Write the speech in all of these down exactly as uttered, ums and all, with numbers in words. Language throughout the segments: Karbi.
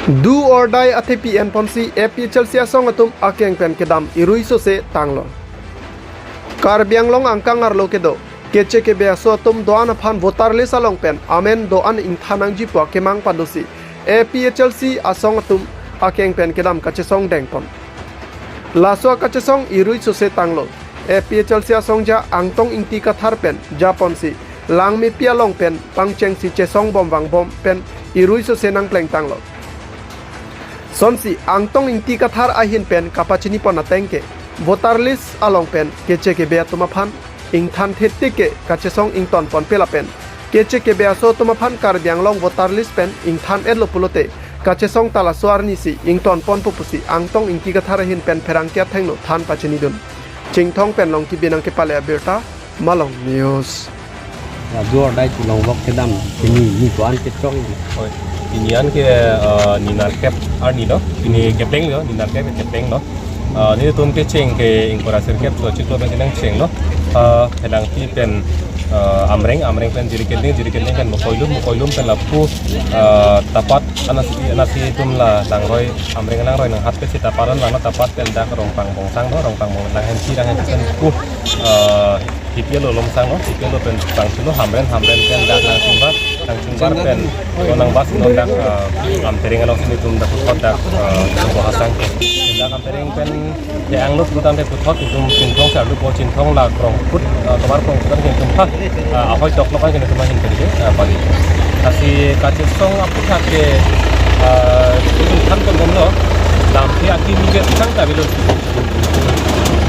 Do or die athepi enponsi A P H L C asong atum akeng pen kedam irui sose tanglo. Karbi Anglong angkang arlo kedo Keche Kebe aso atum do-an aphan voter list along pen amen do-an ingthan nangji pu akemang padosi A P H L C asong atum akeng pen kedam kachesong dengpon. Laso akachesong irui sose tanglo. A P H L C asongja Angtong Ingti Kathar pen japonsi Langmepi along pen pangchengsi chesong bom vangbom pen irui sose nangpleng tanglo. Sonsi Angtong Ingti Kathar ahin pen kapachinipon ateng ke voter list along pen Keche Kebe atum aphan ingthan thetik ke kachesong ingtonpon pe lapen Keche Kebe aso atum aphan Karbi Anglong voter list pen ingthan-etlo pulote kachesong ta laso arnisi ingtonponpo pusi Angtong Ingti Kathar ahin pen pherangke athengno than pachinidun. Chinthong pen Longkibi nangkepale abirta, Malong News. Ya, do or die chelong vok kedam, pini ni ko-an kechong. Oi, pini an ke, eh, ninar kep arni lo, pini kepleng lo, ninar kep kepleng lo. Eh, nelitum kecheng ke ingkoi ra sirkep so chiklo pen nangchenglo. Eh, penang ti pen, eh, Amreng, Amreng pen Jirikinding, Jirikinding pen Mokoilum, Mokoilum pen lapu, eh, Tapat, anasi, anasi atum la langroi, Amreng langroi nanghat pensi Tapat an vanglo, Tapat pen dak Rongpang Bongsang lo, Rongpang Bong Langhensi, Langhensi pen ku, eh, Hipialo Lomsang lo, Hipialo pen Bangsulo, Hamren, Hamren pen dak Langchingbar, Langchingbar pen Lonangbas, non dak, eh, Amtereng alongsi nelitum dak puthot dak, eh, Bohasang. Dak Amtereng pen ke-anglo putangte puthot itum Chinthong si arlupo, Chinthong la Krongphut, eh, tomar Krongphut an ke itum pha, eh, ahoi tok lo kan ke itum ahin pen ke, eh, pali. Lasi kachesong aphuthak ke, eh, itum than pen bomlo, damthe akimi ke sang ta bilo.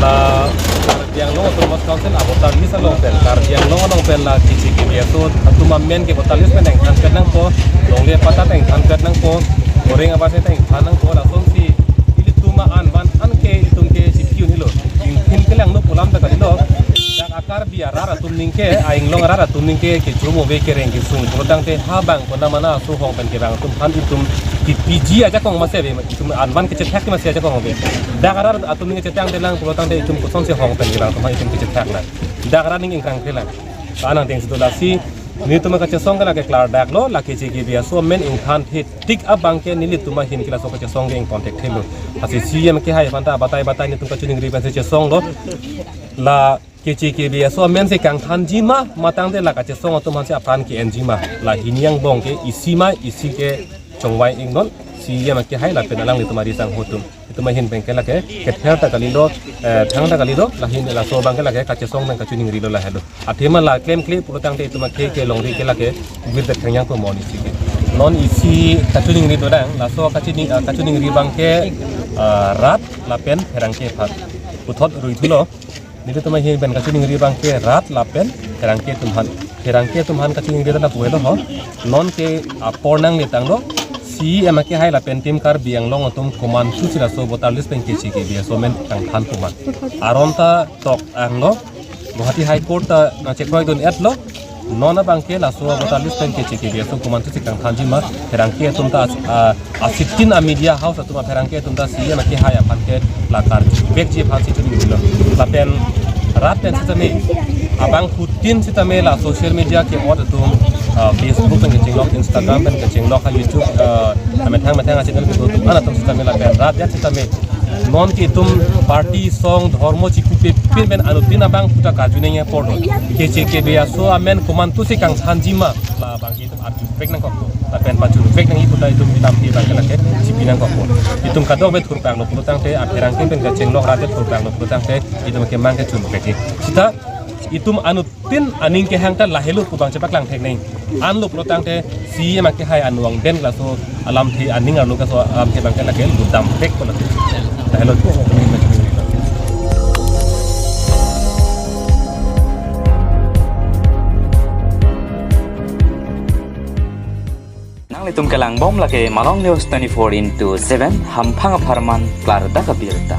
La Karbi Anglong Autonomous Council a voter list along pen, Karbi Anglong along pen la Keche Kebe aso atum amen ke voter list pen ingthan pet nangpo, longle patta ingthan pet nangpo, goreng abas ingthan nangpo, lasonsi ilitum an van an ke itum ke chipi un-elo. Ingthin kelang nu pulam ta kalilo. Dak a Karbi arat atum ningke, a Inglong arat atum ningke, kechum ove kereng kesung pulotangte ha bang kona mana aso hong pen kevang atum aphan itum kepiji ajakong masi ave, itum an van kechethak masi ajakong ave. Dak arat atum ningke chetang telang pulotangte itum kosonsi hong pen kevang atum aphan itum kechethak lang. Dak arat ning ingkrang telang. Anang deng situ lasi, nelitum kachesong ke lake klardak lo, la Keche Kebe aso amen ingthan thetik abang ke nelitum ahin ke laso kachesong ke ingpon thekthe lo. Lasi C E M kehai aphan ta batai batai nelitum kachiningri pensi chesong lo. La Keche Kebe aso amen si kangthanji ma, matangte la kachesong atum aphansi apran ke-enji ma. La hini angbong ke isi ma, isi ke chongvai iknon, C E M kehai lapen alanglitum ari sangho atum. Itum ahin pen ke lake, kether ta kalilo, eh, thang ta kalilo, la hin laso abang ke lake, kachesong pen kachiningri lo lahelo. Athema la klemkle pulotangte itum ke kelongri ke lake, birdet thangyang ko mon isi ke. Non isi kachiningri dodang, laso kachini-, eh, kachiningri abang ke, eh, rat lapen pherangke aphan. Puthot rui thulo, nelitum ahin pen kachiningri abang ke rat lapen pherangke atum aphan. Pherangke atum aphan kachiningri ta puelo ho. Non ke apor nangle tanglo. C E M kehai lapen Team Karbi Anglong atum komantusi laso voter list pen Keche Kebe aso amen kangthan pu ma. Aron ta tok anglo. Guwahati High Court ta nangchekroidun-etlo. Non abang ke laso voter list pen Keche Kebe aso komantusi kangthanji ma, pherangke atum ta as-, a, asitin a media house atum apherangke atum ta C E M kehai aphan ke la karjuvekji aphansi chiningrilo. Lapen rat pen sitame, abangphutin sitame la social media ke-ot atum, ah, Facebook pen kachinglok, Instagram pen kachinglok, ha YouTube, ah, methang methang a channel kedo atum an atum sitame lapen rat ya sitame non ke itum party song dhormo chikupepin pen anuttin abangphu ta karju nangji apor do. Keche Kebe aso amen komantusi kangthanji ma, la abang ke itum arjuvek nangkok. Lapen pachuvek nangji pu ta itum ilam pi abang ke lake chipi nangkok. Itum kadokave thurpaklo pulotangte, apherangke pen kachinglok rat ke thurpaklo pulotangte, itum kemang ke chunpakji. Sita itum anuttin aning kehang ta lahelo pu abang chepaklang thek nang. Anlo pulotangte C E M kehai anung den laso alamthe aning arlo ke laso alamthe abang ke lake ludam thek pu lake. Lahelo. Nanglitum kelangbom lake Malong News twenty-four into seven, hamphang apharman klardak abirta.